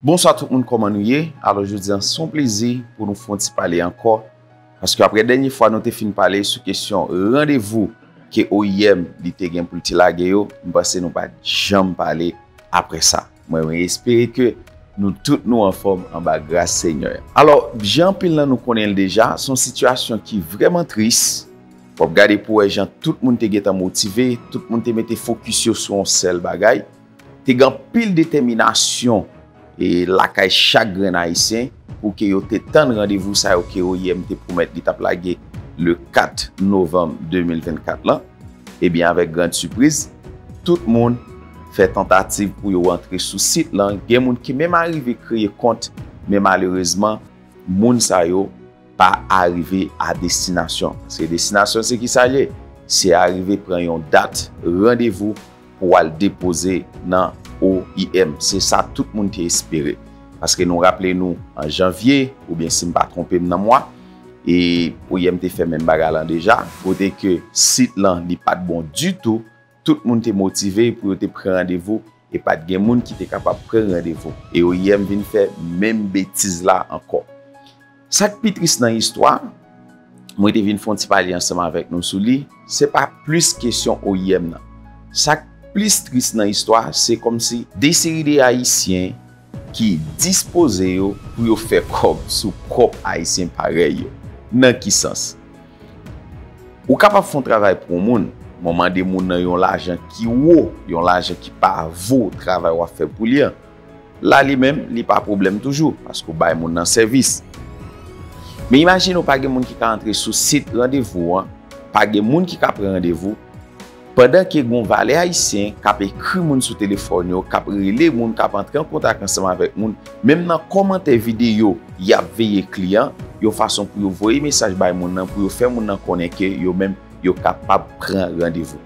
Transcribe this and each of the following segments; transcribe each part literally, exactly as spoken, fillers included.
Bonswa tout moun, kòman nou ye? Alò, jodi a, se yon plezi pou nou fè yon ti pale ankò. Paske apre dènye fwa nou te fin pale sou kesyon randevou ke O I M li te gen pou l te lage yo, m panse nou pa t janm pale apre sa. Mwen, mwen espere ke nou tout nou anfòm anba gras Senyè a. Alò, jan anpil nan nou konnen l deja, se yon sitiyasyon ki vrèman tris. W ap gade pou wè jan tout moun te gentan motive, tout moun te mete fokis yo sou yon sèl bagay. Te gen anpil detèminasyon e lakay chak grenn Ayisyen pou ke yo te tann randevou sa yo ke O I M te pwomèt li t ap lage le kat novanm de mil vennkat lan. Ebyen, avèk grann sipriz, tout moun fè tantativ pou yo rantre sou sit lan. Gen moun ki menm arive kreye kont, men malerezman, moun sa yo pa arive a destinasyon. Paske destinasyon se ki sa l ye? Se arive pran yon dat randevou pou al depoze nan O I M. Se sa tout moun te espere. Paske nou raple nou an janvye, oubyen si m pa twonpe m nan mwa, e O I M te fè menm bagay lan deja, kote ke sit lan li pa t bon ditou, tout moun te motive pou yo te pran randevou, e pa t gen moun ki te kapab pran randevou. E O I M vin fè menm betiz la ankò. Sa k pi tris nan istwa, mwen te vin fè yon ti pale ansanm avèk nou sou li, se pa plis kesyon O I M nan. Sa k plis tris nan istwa, se kòmsi de seri de Ayisyen ki dispoze yo pou yo fè kòb sou pwòp Ayisyen parèy yo. Nan ki sans? Ou kapab fè yon travay pou yon moun, men w mande moun nan yon lajan ki wo, yon lajan ki pa vo travay w ap fè pou li an. La li menm, li pa pwoblèm toujou, paske w bay moun nan sèvis. Men imajine w pa gen moun ki ka antre sou sit randevou an, pa gen moun ki ka pran randevou, pandan ke gen yon valè ayisyen k ap ekri moun sou telefòn yo, k ap rele moun, k ap antre an kontak ansanm avèk moun, menm nan kòmantè videyo, y ap veye kliyan, yon fason pou yo voye mesaj bay moun nan, pou yo fè moun nan konnen ke yo menm, yo kapab pran randevou.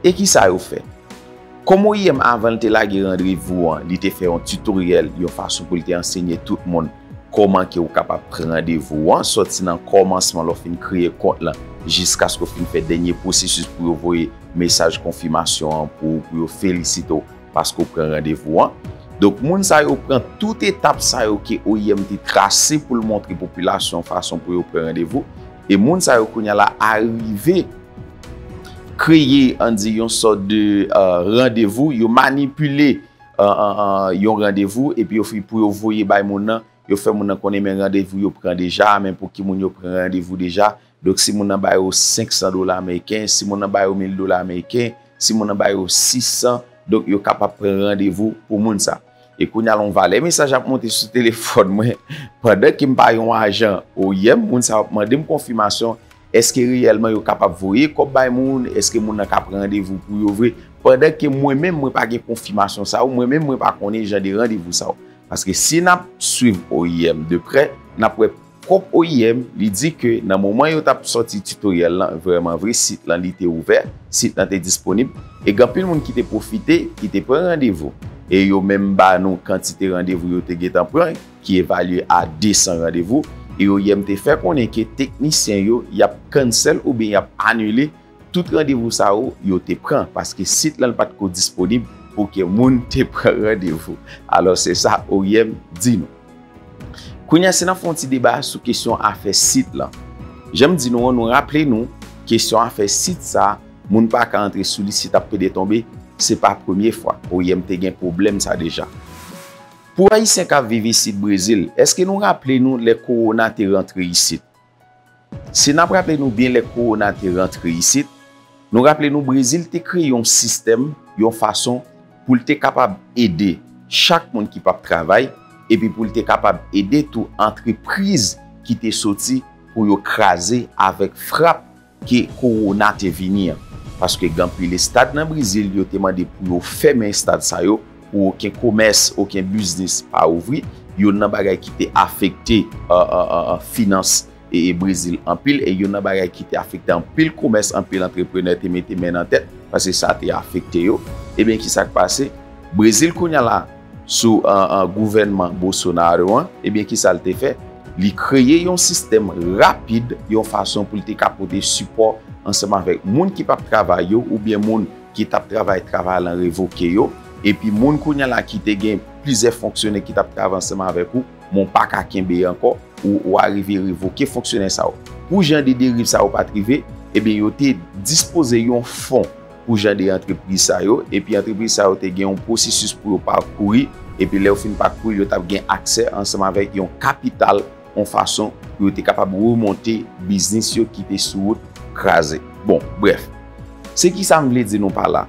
E kisa yo fè? Kòm O I M avan l te lage randevou an, li te fè yon titoryèl, yon fason pou l te ansenye tout moun kòman ke ou kapab pran randevou an, sòti nan kòmansman lè w fin kreye kont lan, jiskaske w fin fè dènye pwosesis pou yo voye mesaj konfimasyon an pou ou, pou yo felisite w paske w pran randevou an. Donk, moun sa yo pran tout etap sa yo ke O I M te trase pou l montre popilasyon fason pou yo pran randevou. E moun sa yo kounye a la arive kreye, ann di, yon sòt de, euh, randevou, yo manipile, euh, euh, euh, yon randevou, epi yo fi-, pou yo voye bay moun nan, yo fè moun nan konnen men randevou yo pran deja, men pou ki moun yo pran randevou deja. Donk, si moun nan ba yo senk san dola ameriken, si moun nan ba yo mil dola ameriken, si moun nan ba yo sis san, donk, yo kapab pran randevou pou moun sa. E kounye a la, yon valè mesaj ap monte sou telefòn mwen, pandan ke m pa yon ajan O I M, moun sa yo ap mande m konfimasyon, èske reyèlman yo kapab voye kòb bay moun, èske moun nan ka pran randevou pou yo vre, pandan ke mwen menm, mwen pa gen konfimasyon sa yo, mwen menm, mwen pa konnen jan de randevou sa yo. Paske si n ap swiv O I M de prè, n ap wè pwòp O I M, li di ke nan moman yo t ap sòti titoryèl lan, vrèman vre, sit lan li te ouvè, sit lan te disponib, e gen anpil moun ki te pwofite, ki te pran randevou. E yo menm ba nou kantite randevou yo te gentan pran, ki evalye a de san randevou, e O I M te fè konnen ke teknisyen yo, y ap cancel oubyen y ap anile tout randevou sa yo, yo te pran, paske sit lan pa t ko disponib pou ke moun te pran randevou. Alò, se sa O I M di nou. Kounye a, si n ap fè yon ti deba sou kesyon afè sit lan. Jan m di nou an, nou raple nou, kesyon afè sit sa, moun pa ka antre sou li, sit ap pede tonbe, se pa premye fwa. O I M te gen pwoblèm sa deja. Pou Ayisyen k ap viv isit Brezil, èske nou raple nou lè kowona te rantre isit? Si n ap raple nou byen lè kowona te rantre isit, nou raple nou Brezil te kreye yon sistèm, yon fason pou l te kapab ede chak moun ki p ap travay, epi pou l te kapab ede tou antrepriz ki te soti pou yo kraze avèk frap ke kowona te vini an. Paske gen anpil estad nan Brezil, yo te mande pou yo fèmen estad sa yo, pou okenn komès, okenn biznis pa ouvri. Youn nan bagay ki te afekte, euh, euh, euh, euh, finans e, e Brezil anpil, e youn nan bagay ki te afekte anpil komès, anpil antreprenè te mete men nan tèt, paske sa te afekte yo. Ebyen, ki sa k pase? Brezil kounye a la, sou, euh, euh, gouvènman Bolsonaro an, ebyen, ki sa l te fè? Li kreye yon sistèm rapid, yon fason pou l te ka pote sipò ansanm avèk moun ki p ap travay yo, oubyen moun ki t ap travay, travay lan revoke yo, epi moun kounye a la ki te gen plizyè fonksyonè ki t ap travay ansanm avèk ou, men w pa ka kenbe ankò, ou, ou arive revoke fonksyonè sa yo. Pou jan de deriv sa yo pa t rive, ebyen, yo te dispoze yon fon pou jan de antrepriz sa yo, epi antrepriz sa yo te gen yon pwosesis pou yo pakouri, epi lè yo fin pakouri, yo t ap gen aksè ansanm avèk yon kapital, yon fason pou yo te kapab remonte biznis yo ki te sou wout kraze. Bon, brèf, se ki sa m vle di nou pa la.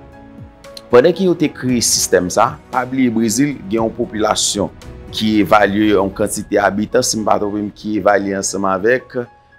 Pandan ke yo te kreye sistèm sa, pa bliye Brezil gen yon popilasyon ki evalye, yon kantite abitan, si m pa twonpe m, ki evalye ansanm avèk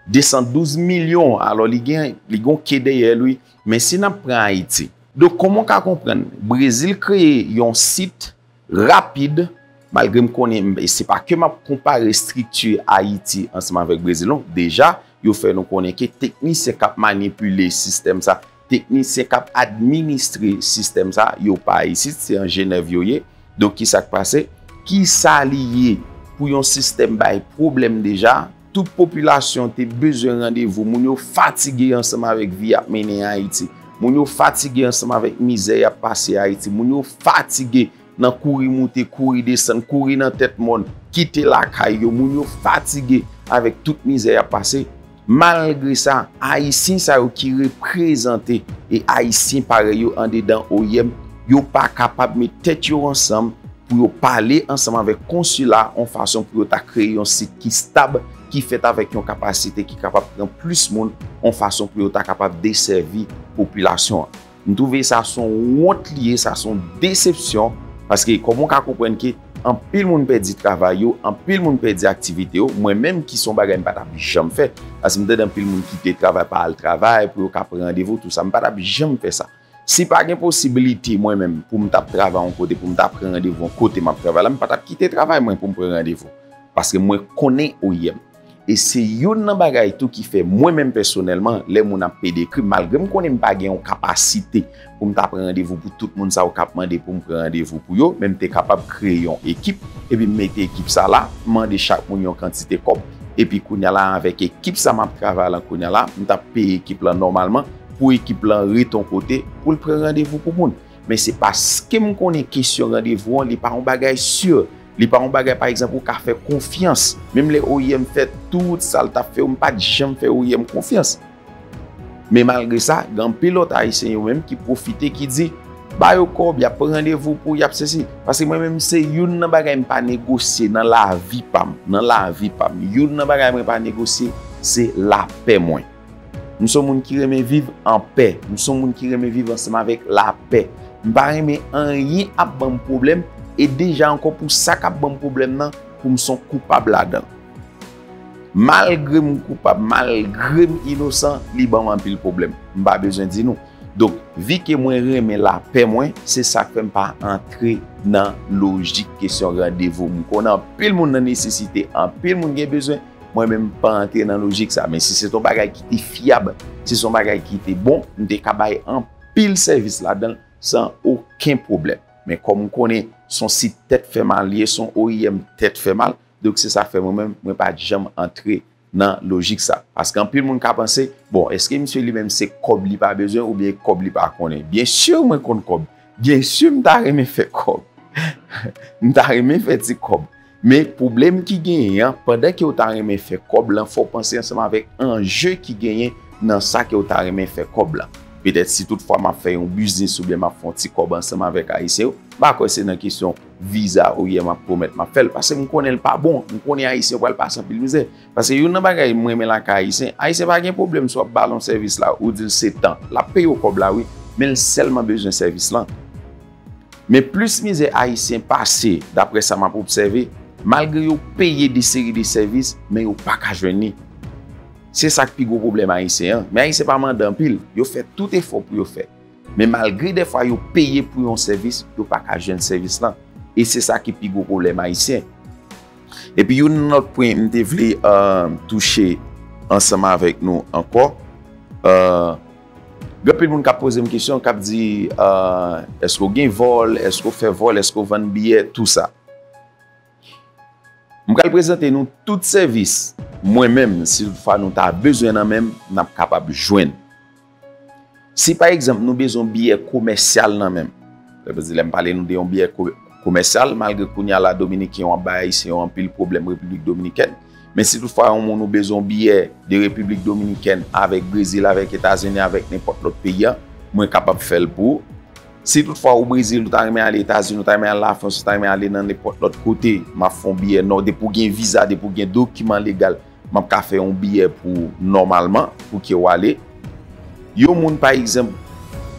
de san douz milyon. Alò, li gen, li gen yon ke dèyè l, wi. Men si n ap pran Ayiti. Donk, kòman w ka konprann? Brezil kreye yon sit rapid, malgre m konnen, e se pa ke m ap konpare estrikti Ayiti ansanm avèk Brezil, non. Deja, yo fè nou konnen ke teknisyen k ap manipile sistèm sa, teknisyen k ap administre sistèm sa, yo pa isit, se an Jenèv yo ye. Donk, ki sa k pase? Ki sa li ye pou yon sistèm bay pwoblèm deja? Tout popilasyon te bezwen randevou. Moun yo fatige ansanm avèk vi y ap mennen Ayiti. Moun yo fatige ansanm avèk mizè y ap pase Ayiti. Moun yo fatige nan kouri moute, kouri desann, kouri nan tèt mòn, kite lakay yo. Moun yo fatige avèk tout mizè y ap pase. Malgre sa, Ayisyen sa yo ki reprezante e Ayisyen parèy yo andedan O I M, yo pa kapab met tèt yo ansanm pou yo pale ansanm avèk konsila yon fason pou yo ta kreye yon sit ki stab, ki fèt avèk yon kapasite ki kapab pran plis moun, yon fason pou yo ta kapab desèvi popilasyon an. M twouve sa se yon wont li ye, sa se yon desepsyon, paske kòman w ka konprann ke anpil moun pèdi travay yo, anpil moun pèdi aktivite yo, mwen menm ki se yon bagay m pa t ap janm fè, paske m tande anpil moun kite travay, pa al travay pou yo ka pran randevou, tou sa, m pa t ap janm fè sa. Si pa gen posibilite mwen menm pou m t ap travay yon kote, pou m ta pran randevou yon kote m ap travay la, m pa t ap kite travay mwen pou m pran randevou. Paske mwen konnen O I M. E se youn nan bagay tou ki fè mwen menm pèsonèlman, lè moun ap pede ekri m, malgre m konnen m pa gen yon kapasite pou m ta pran randevou pou tout moun sa yo k ap mande pou m pran randevou pou yo, men m te kapab kreye yon ekip, epi m mete ekip sa la, m mande chak moun yon kantite kòb, epi kounye a la, avèk ekip sa m ap travay la kounye a la, m t ap peye ekip lan nòmalman, pou ekip lan ret yon kote pou l pran randevou pou moun. Men se paske m konnen kesyon randevou an, li pa yon bagay si. Li pa yon bagay, pa egzanp, ou ka fè konfyans. Menm lè O I M fè tout sa l t ap fè yo, m pa t janm fè O I M konfyans. Men malgre sa, gen anpil lòt Ayisyen yo menm ki pwofite, ki di, ba yo kòb, y ap pran randevou pou, y ap sesi. Paske mwen menm, se youn nan bagay m pa negosye nan lavi pa m. Nan lavi pa m, youn nan bagay mwen pa negosye, se lapè mwen. M se yon moun ki renmen viv an pè. M se yon moun ki renmen viv ansanm avèk lapè. M pa renmen anyen ap ban m pwoblèm. E deja ankò, pou sa k ap ban m pwoblèm nan, pou m se yon koupab ladan l. Malgre m koupab, malgre m inosan, li ban m anpil pwoblèm. M pa bezwen di nou. Donk, vi ke mwen renmen lapè mwen, se sa k fè m pa antre nan lojik kesyon randevou. M konnen anpil moun nan nesesite, anpil moun gen bezwen, mwen menm m pa antre nan lojik sa. Men si se t yon bagay ki te fyab, si se yon bagay ki te bon, m te ka bay anpil sèvis ladan l san okenn pwoblèm. Men kòm m konnen se yon sit tèt fè mal li ye, se yon O I M tèt fè mal, donk se sa k fè mwen menm, mwen pa t janm antre nan lojik sa. Paske anpil moun ka panse, bon, èske misye li menm se kòb li pa bezwen oubyen kòb li pa konnen? Byen si mwen konn kòb. Byen si m ta renmen fè kòb. M ta renmen fè ti kòb. Men pwoblèm ki genyen an, pandan ke w ta renmen fè kòb lan, fò w panse ansanm avèk anje ki genyen nan sa ke w ta renmen fè kòb lan. Petèt si toutfwa m ap fè yon biznis oubyen m ap fè yon ti kòb ansanm avèk Ayisyen yo, m pa kwè se nan kesyon viza O I M ap pwomèt m ap fè l, paske m konnen l pa bon, m konnen Ayisyen yo pral pase anpil mizè. Paske youn nan bagay m renmen lakay Ayisyen, Ayisyen pa gen pwoblèm si w ap ba l yon sèvis la, ou di l se tan. L ap peye w kòb la, wi, men l sèlman bezwen sèvis lan. Men plis mizè Ayisyen pase, daprè sa m ap obsève, malgre yo peye de seri de sèvis, men yo pa ka jwenn li. Se sa k pi gwo pwoblèm Ayisyen an. Men Ayisyen pa mande anpil, yo fè tout efò pou yo fè. Men malgre dèfwa yo peye pou yon sèvis, yo pa ka jwenn sèvis lan. E se sa ki pi gwo pwoblèm Ayisyen. Epi youn lòt pwen m te vle, euh, touche ansanm avèk nou ankò. Euh, gen anpil moun k ap poze m kesyon, k ap di, euh, èske w gen vòl, èske w fè vòl, èske w vann biyè, tou sa. M pral prezante nou tout sèvis, mwen menm, si toutfwa nou ta bezwen nan men m, n ap kapab jwenn. Si pa egzanp nou bezwen yon biyè komèsyal nan men m, sa vle di lè m pale nou de yon biyè ko-, komèsyal, malgre kounye a la Dominiken yo ap bay Ayisyen yo anpil pwoblèm Repiblik Dominikèn. Men si toutfwa yon moun ou bezwen yon biyè de Repiblik Dominikèn avèk Brezil, avèk Etazini, avèk nenpòt lòt peyi a, mwen kapab fè l pou ou. Si toutfwa ou Brezil, ou ta renmen ale Etazini, ou ta renmen ale Lafrans, ou ta renmen ale nan nenpòt lòt kote, m ap fè yon biyè nò, depi w gen viza, depi w gen dokiman legal, m ap ka fè yon biyè pou ou nòmalman, pou ke w ale. Yon moun, pa egzanp,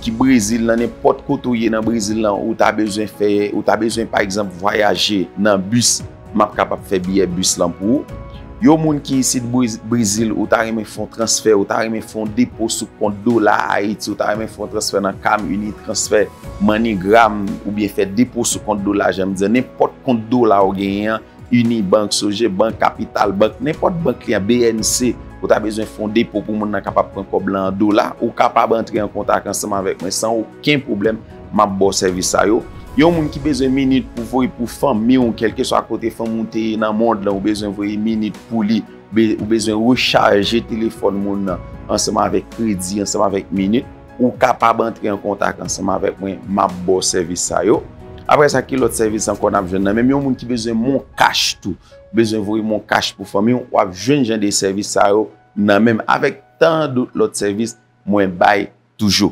ki Brezil, nan nenpòt kote w ye nan Brezil lan, ou ta bezwen fè, ou ta bezwen, pa egzanp, vwayaje nan bis, m ap kapab fè biyè bis lan pou ou. Yon moun ki isit Brez-, Brezil, ou ta renmen fè yon transfè, ou ta renmen fè yon depo sou kont dola Ayiti, ou ta renmen fè yon transfè nan Cam Uni, transfè MoneyGram, oubyen fè depo sou kont dola, jan m di, nenpòt kont dola ou genyen an, Unibank, Sogebank, Capital Bank, nenpòt bank li an, B N C, ou ta bezwen fè yon depo pou moun nan kapab pran kòb lan an dola, ou kapab antre an kontak ansanm avèk mwen san okenn pwoblèm, m ap ba w sèvis sa yo. Yon moun ki bezwen minit pou voye pou fanmi w, kèlkeswa kote fanmi w te ye nan mond lan, ou bezwen voye minit pou li, be-, ou bezwen rechaje telefòn moun nan ansanm avèk kredi, ansanm avèk minit, ou kapab antre an kontak ansanm avèk mwen, m ap ba w sèvis sa yo. Apre sa, ki lòt sèvis ankò n ap jwenn nan menm yon moun ki bezwen MonCash tou? Ou bezwen voye MonCash pou fanmi w, w ap jwenn jan de sèvis sa yo nan menm avèk tan dòt lòt sèvis mwen bay toujou.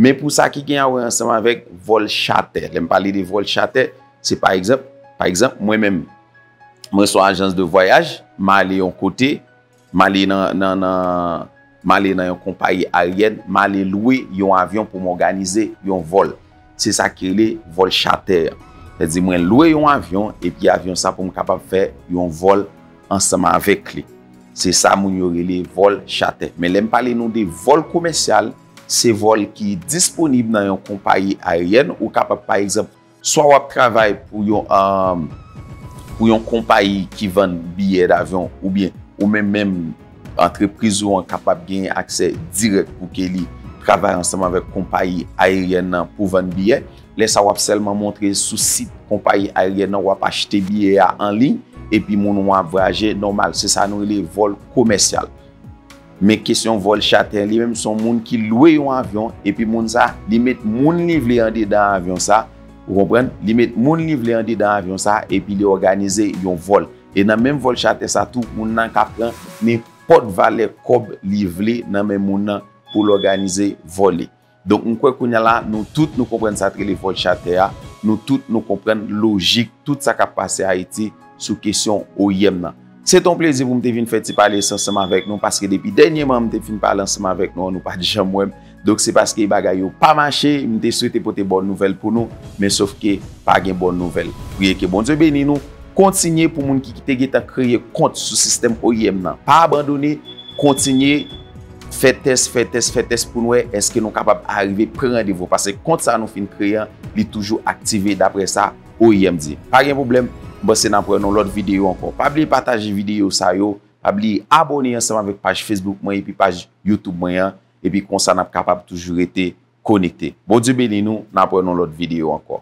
Men pou sa ki gen a wè ansanm avèk vòl chatè, lè m pale de vòl chatè, se pa egzanp, pa egzanp, mwen menm, mwen se yon ajans de vwayaj, m ale yon kote, m ale nan, nan, nan, m ale nan yon konpayi ayeryèn, m ale lwe yon avyon pou m òganize yon vòl. Se sa ki rele vòl chatè an. Sètadi mwen lwe yon avyon, epi avyon sa pou m kapab fè yon vòl ansanm avèk li. Se sa moun yo rele vòl chatè. Men lè m pale nou de vòl komèsyal, se vòl ki disponib nan yon konpayi ayeryèn. Ou kapab, pa egzanp, swa w ap travay pou yon, um, pou yon konpayi ki vann biyè davyon, oubyen ou menm menm antrepriz ou an kapab genyen aksè dirèk pou ke li travay ansanm avèk konpayi ayeryèn nan pou vann biyè. Lè sa, w ap sèlman montre sou sit konpayi ayeryèn nan, w ap achte biyè a an liy, epi moun ou an ap vwayaje nòmal. Se sa nou rele vòl komèsyal. Men kesyon vòl chatè, li menm se yon moun ki lwe yon avyon, epi moun sa, li met moun li vle andedan avyon sa, ou konprann? Li met moun li vle andedan avyon sa, epi li òganize yon vòl. E nan menm vòl chatè sa tou, moun nan ka pran nenpòt valè kòb li vle nan men moun nan pou l òganize vòl li. Donk, m kwè kounye a la, nou tout nou konprann sa k rele vòl chatè a, nou tout nou konprann lojik tout sa k ap pase Ayiti sou kesyon O I M nan. Se te yon plezi pou m te vin fè ti pale sa ansanm avèk nou, paske depi dènyèman m te fin pale ansanm avèk nou an, nou pa t janm wè m. Donk, se paske bagay yo pa mache, m te swete pote bòn nouvèl pou nou, men sòf ke pa gen bòn nouvèl. Priye ke Bondye beni nou. Kontinye pou moun ki, ki te gentan kreye kont sou sistèm O I M nan. Pa abandone, kontinye fè tès, fè tès, fè tès pou n wè èske nou kapab arive pran randevou. Paske kont sa nou fin kreye an, li toujou aktive daprè sa O I M di. Pa gen pwoblèm, m panse n ap wè nan lòt videyo ankò. Pa bliye pataje videyo sa yo, pa bliye abòne ansanm avèk paj Facebook mwen epi paj YouTube mwen an, epi konsa n ap kapab toujou rete konekte. Bondye beni nou, n ap wè nan lòt videyo ankò.